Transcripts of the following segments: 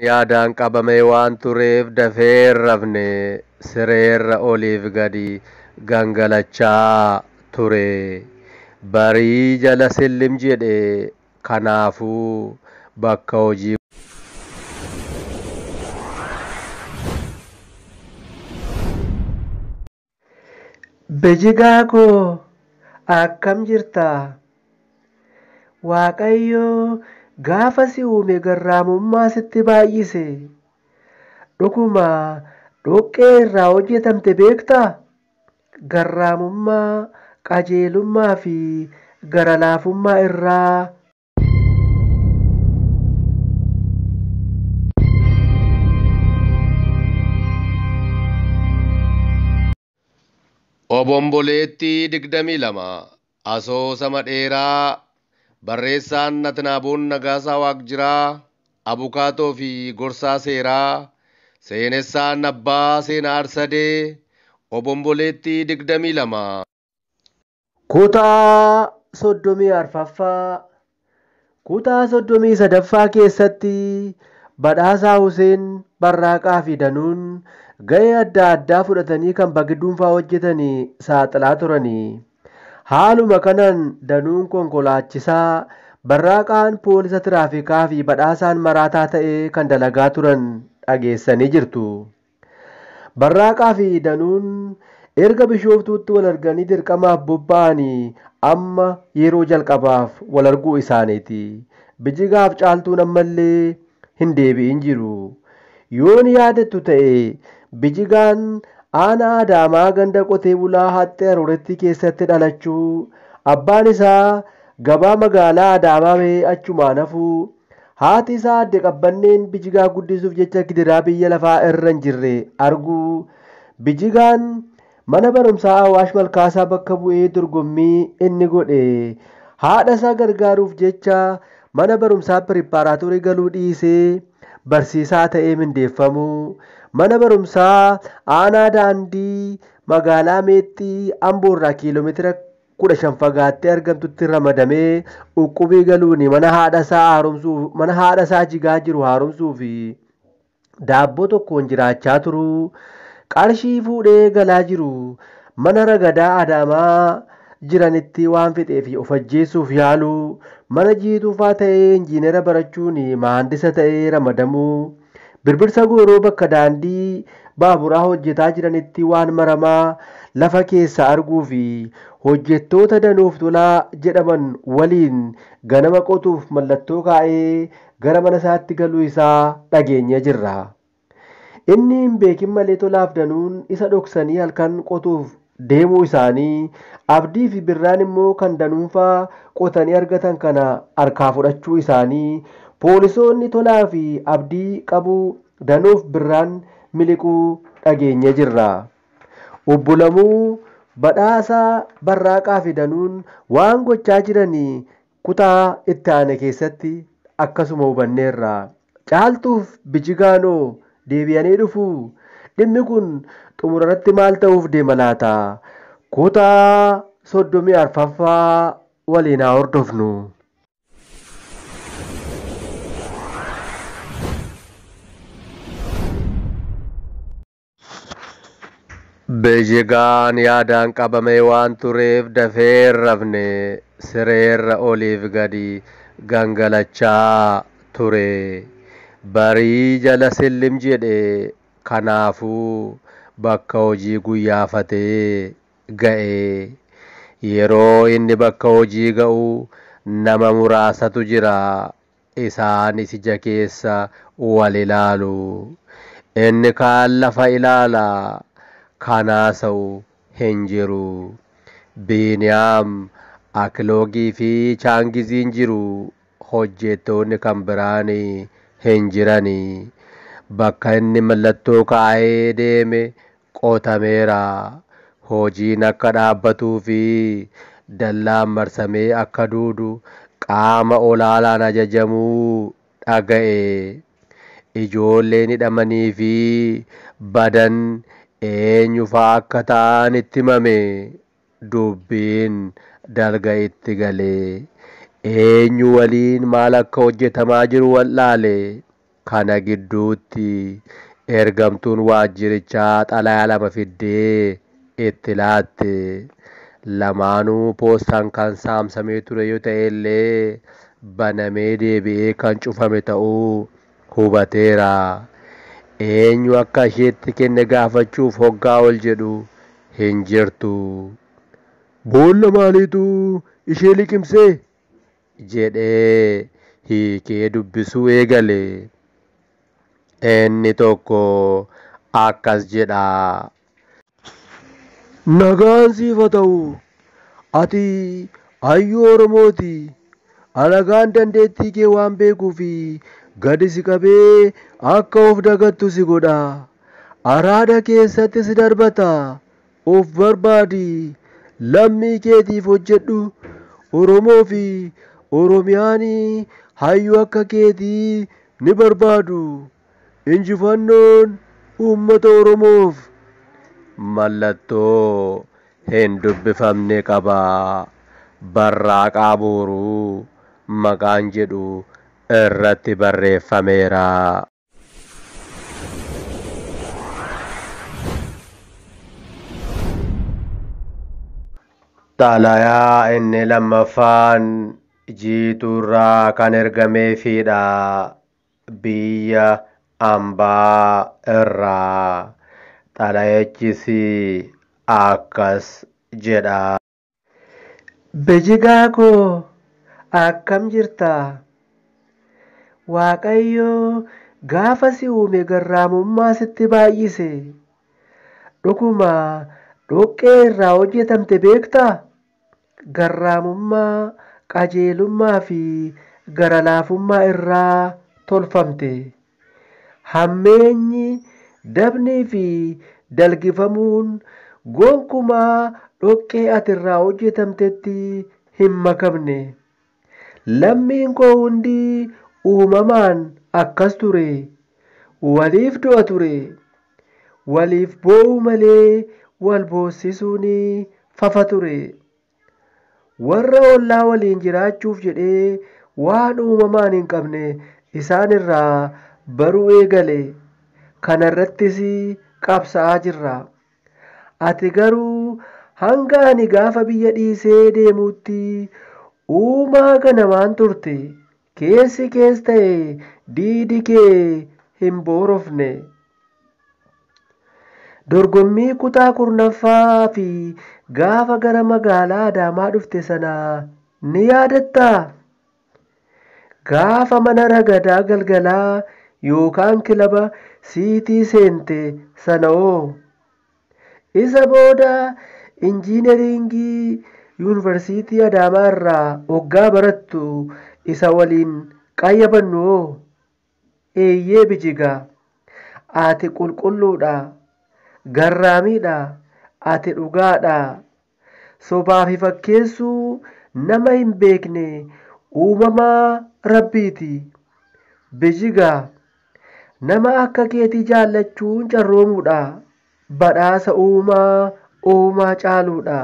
Yaadaan qabamee waan tureef dafee hin rafne. Sireerra oliif gadi gangalachaa ture. Barii jala sillim jedhe. Kanaafuu bakka hojii. Bijigaa koo akkam jirta? Waaqayyo gaafa si uume garraamummaa sitti baay'ise. Dhuguma dhoqqee irraa hojjetamte beektaa? Garraamummaa, qajeelummaa fi gara laafummaa irraa. Obomboleettii 22 asoosama dheeraa barreessaan Atnaaboon Nagaasaa Waaqjiraa abukaatoo fi gorsaa seeraa seenessaan abbaa seenaa Arsadee obomboleettii 22. Kutaa 34ffaa. Kutaa 33ffaa keessatti Badhaasaa Huseen Barraaqaa fi Danuun ga'ee adda addaa fudhatanii kan bagidduunfaa hojjetanii saaxilaa turanii. Haaluma kanaan Danuun konkolaachisaa, Barraaqaan poolisa tiraafikaa fi Badhaasaan maraataa ta'ee kan dalagaa turan dhageessanii jirtu. Barraaqaa fi Danuun erga Bishooftuutti wal arganii dirqamaaf bobba'anii amma yeroo jalqabaaf wal arguu isaaniiti. Bijigaaf Caaltuun ammallee hin deebi'in jiru. Yoon yaadattu ta'e Bijigaan aanaa Adaamaa ganda qotee bulaa Haxxee Arooretti keessatti dhalachuu, abbaan isaa gabaa magaalaa Adaamaa bahee achumaan hafuu, haati isaa adde Qabbanneen Bijigaa guddisuuf jecha gidiraa biyya lafaa irra hin jirre arguu, Bijigaan mana barumsaa Awaash Malkaasaa bakka bu'ee dorgommii inni godhe haadha isaa gargaaruuf jecha mana barumsaa piripaaraatoorii galuu dhiisee barsiisaa ta'ee mindeeffamuu, mana barumsaa aanaa daandii magaalaa Meexxii Amboorraa kiiloomeetira 15 fagaattee argamtutti ramadamee uqqubii galuun mana haadha isaa haaromsuuf mana haadha isaa jigaa jiru haaromsuu fi daabboo tokkoon jiraachaa turuu, qarshii fuudhee galaa jiru mana ragadaa Adaamaa jiranitti waan fixee fi of ajjeesuuf yaaluu, mana jiituufaa ta'ee injiinera barachuun mahandisa ta'ee ramadamuu, birbirsa gooroo bakka daandii baaburaa hojjetaa jiranitti waan maramaa lafa keessa arguu fi hojjettoota Danuuf Tolaa jedhaman waliin ganama qotuuf mallattoo kaa'ee gara mana isaatti galuu isaa dhageenyee jirra. Inni hin beekin malee Tolaaf Danuun isa dhoksanii halkan qotuuf deemuu isaanii, Abdii fi Birraan immoo kan Danuunfaa qotanii argatan kana harkaa fudhachuu isaanii, poolisoonni Tolaa fi Abdii qabuu, Danuuf Birraan miliquu dhageenyee jirra. Obbo Lamuu Badhaasaa Barraaqaa fi Danuun waan gochaa jiranii kutaa itti aane keessatti akkasuma hubanneerra. Caaltuuf Bijigaanoo deebi'anii dhufuu? Dhimmi kun xumurarratti maal ta'uuf deema laata? Kutaa 34ffaa waliin haa hordofnu. Bijigaan yaadaan qabamee waan tureef dafee hin rafne. Sireerra oliif gadi gangalachaa ture. Barii jala sillim jedhe. Kanaafuu bakka hojii guyyaafatee ga'e. Yeroo inni bakka hojii ga'u nama muraasatu jira. Isaanis ija keessa wal ilaalu. Inni kaan lafa ilaala. Kan haasa'u hin jiru. Biiniyaam, Akiloogii fi Chaangiziin jiru. Hojjettoonni kan biraan hin jirani. Bakka inni mallattoo kaa'ee deeme qotameera. Hojiin akka dhaabbatuu fi dallaan marsamee akka duudu qaama olaanaan ajajamuu dhaga'e. Ijoolleen hidhamanii fi badan eenyu fa'aa akka ta'an itti himame. Dubbiin dalga itti galee eenyu waliin maal akka hojjetamaa jiru wal'aale. Kana gidduutti ergamtuun waajjirichaa xalayaa lama fiddee itti laatte. Lamaanuu poostaan kan saamsamee ture yoo ta'e illee banamee deebi'ee kan cufame ta'uu hubateera. Eenyu akka isheetti kenne gaafachuuf hoggaa ol jedhu hin jirtu. Boolla maaliitu ishee liqimsee? Jedhee hiikee dubbisuu eegale. Inni tokko akkas jedha. Nagaan siif haa ta'u. Ati hayyuu Oromooti. Alagaan dandeettii kee waan beekuuf gadi si qabee akka of dagattu si godha. Araada keessatti si darbata. Of barbaadi. Lammii keetiif hojjedhu. Oromoo fi Oromiyaan hayyuu akka keetii ni barbaadu. Injifannoon uummata Oromoof. Mallattoo hin dubbifamne qaba. Barraaqaa Booruu maqaan jedhu irratti barreeffameera. Xalayaa inni lammaffaan Jiituurraa kan ergameefidha. Biyya ambaa irraa. Xalayichis akkas jedha. Bijigaa koo akkam jirta? Waaqayyo gaafa si uume garraamummaa sitti baay'ise. Dhuguma dhoqqee irraa hojjetamte beektaa? Garraamummaa, qajeelummaa fi gara-laafummaa irraa tolfamte. Hammeenyi, dabnii fi dalgifamuun gonkumaa dhoqqee ati irraa hojjetamtetti hin makamne. Lammiin koo hundi uumamaan akkas ture. Waliif du'a ture. Waliif boo'u malee wal boossisuun fafa ture. Warra ollaa waliin jiraachuuf jedhee waan uumamaan hin qabne isaan irraa baruu eegale. Kana irrattis qabsa'aa jirra. Ati garuu hanga ani gaafa biyya dhiisee deemuutti uumaa ganamaan turte. Keessi kees ta'e diidi kee hin boorofne. Dorgommii kutaa 10ffaa fi gaafa gara magaalaa Adaamaa dhufte sana ni yaadattaa? Gaafa mana ragadaa galgalaa yookaan kilaba siitii seente sana hoo? Isa booda injiineringii yuunivarsiitii Adaamaa irraa hoggaa barattu isa waliin qayyabannu hoo? Eeyyee Bijigaa, ati qulqulluudha, garraamiidha, ati dhugaadha. Sobaa fi fakkeessuu nama hin beekne uumamaa Rabbiiti. Bijigaa, nama akka keetii jaallachuun carroomuudha. Badhaasa uumaa uumaa caaluudha.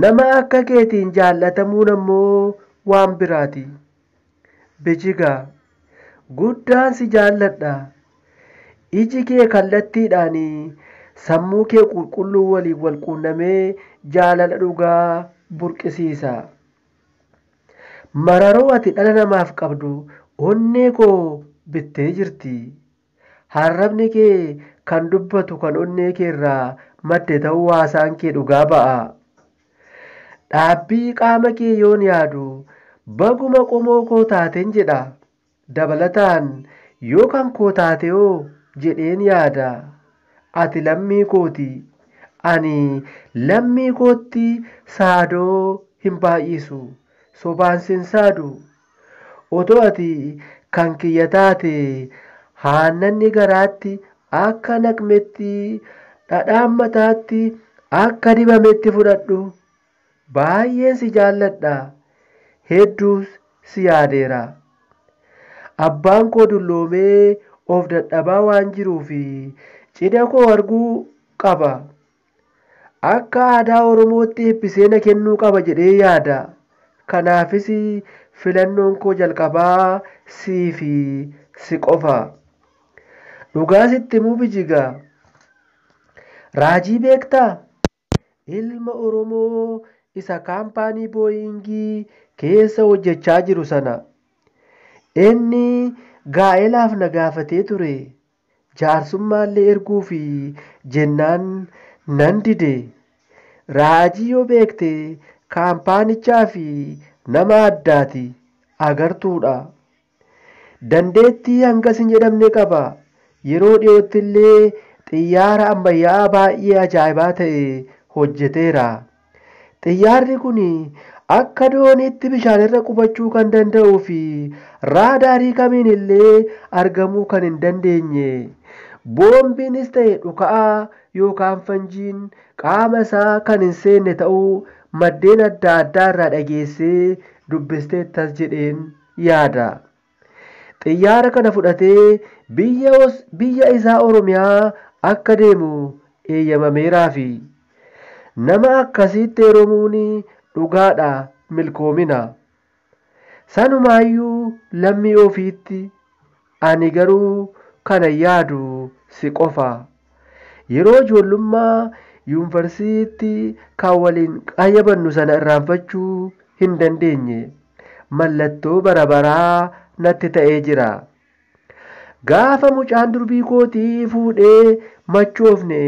Nama akka keetiin jaallatamuun ammoo waan biraati. Bijigaa, guddaan si jaalladha. Iji kee kallattiidhaan sammuu kee qulqulluu waliin wal quunnamee jaalala dhugaa burqisiisa. Mararoo ati dhala namaaf qabdu onnee koo bittee jirti. Harrabni kee kan dubbatu kan onnee kee irraa madde ta'uu haasaan kee dhugaa ba'a. Dhaabbii qaama kee yoon yaadu baguma qomoo koo taateen jedha. Dabalataan yoo kan koo taate hoo jedheen yaada. Ati lammii kooti. Ani lammii kootti saadoo hin baay'isu. Sobaan sin saadu. Otoo ati kan kiyya taate haannanni garaatti akka naqmetti dhadhaan mataatti akka dibametti fudhadhu. Baay'een si jaalladha. Hedduus si yaadeera. Abbaan koo dulloomee of dadhabaa waan jiruuf cidha koo arguu qaba. Akka aadaa Oromootti eebbisee na kennuu qaba jedhee yaada. Kanaafis filannoon koo jalqabaa sii fi si qofa. Dhugaa sitti himuu bijigaa. Raajii beektaa? Ilma Oromoo isa kaampaanii booyingii keessa hojjechaa jiru sana. Inni gaa'elaaf na gaafatee ture. Jaarsummaa erguufi jennaan nan dide. Raajii yoo beekte kaampaanichaa fi nama addaati agartuudha. Dandeettii hangas hin jedhamne qaba. Yeroo dhiyootti illee xiyyaara ammayyaa baay'ee ajaa'ibaa ta'e hojjeteera. Xiyyaarri kun akka dooniitti bishaanirra qubachuu kan danda'uu fi raadaarii kamiin illee argamuu kan hin dandeenye. Boombiinis ta'e dhuka'aa yookaan fanjiin qaama isaa kan hin seenne ta'uu maddeen adda addaa irraa dhageessee dubbisteettas jedheen yaada. Xiyyaara kana fudhatee biyya isaa Oromiyaa akka deemu eeyyamameeraafi. Nama akkasiitti heerumuun dhugaadha milkoomina. Sanumaayyuu lammii ofiitti ani garuu kana yaadu si qofa. Yeroo ijoollummaa yuunivarsiitii kan waliin qayyabannu sana irraanfachuu hin dandeenye. Mallattoo bara baraa natti ta'ee jira. Gaafa mucaan durbii kootii fuudhee machoofne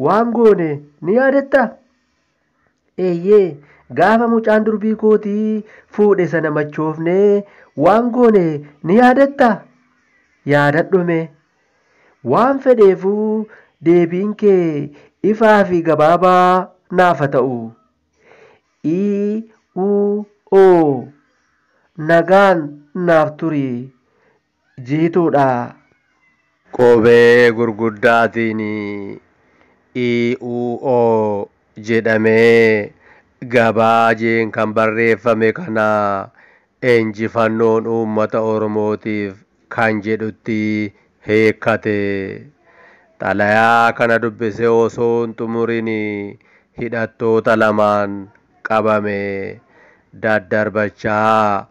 waan goone ni yaadatta? Eeyyee, gaafa mucaan durbii kootii fuudhe sana machoofne waan goone ni yaadatta? Yaadadhume. Waan fedheefuu deebiin kee ifaa fi gabaabaa naaf haa ta'u. I U O nagaan naaf turi jiituudha. Qubee gurguddaatiin IUO jedhamee gabaajeen kan barreeffame kana injifannoon uummata Oromootiif kan jedhutti hiikkate. Xalayaa kana dubbisee osoo hin xumurin hidhattoota lamaan qabame daddarbachaa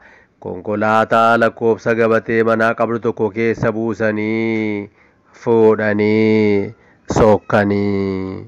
konkolaataa lakkoofsa gabatee manaa qabdu tokko keessa buusanii fuudhanii sokkanii.